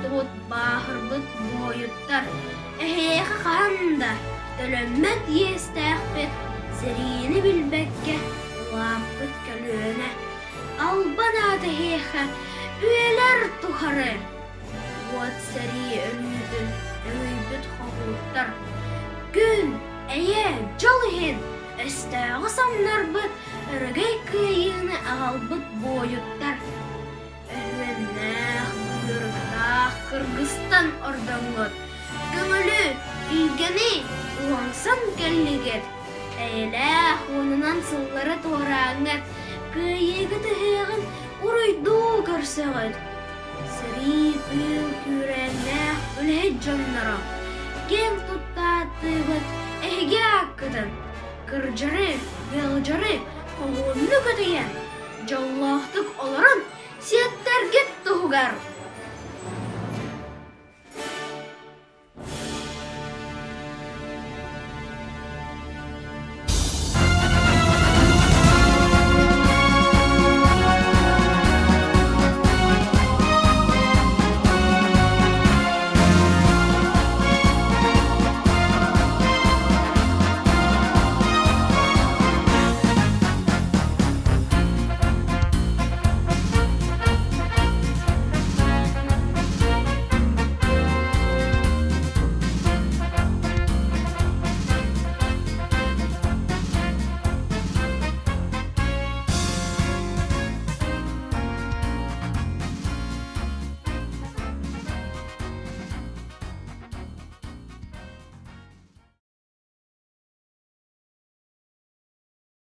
Охтубут, бааһырбыт буойуттар, эһиэхэ хаһан да төлөммөт иэстээхпит, сэриини билбэккэ улааппыт көлүөнэ, албан аат эһиэхэ үйэлэр тухары уот сэрии өлүүтүн өҥөйбүт хоһууттар, күн, эйэ, дьол иһин өстөөҕү самнарбыт өрөгөй кыайыыны аҕалбыт буойуттар Өһүөннээх, быырыктаах кыргыстан ордоҥҥут, көҥүлү, илгэни уһансан кэллигит, эйэлээх уонунан сыллары туорааҥҥыт, кыайыыгыт ыһыаҕын уруйдуу көрсөҕүт. Сэрии тыыл күүрээннээх үлэһит дьонноро, киэҥ туттааттыыбыт эһиги ааккытын, кырдьары, ыалдьары хоһууннук өтүйэн, дьоллоохтук олорон сиэттэргит туһугар!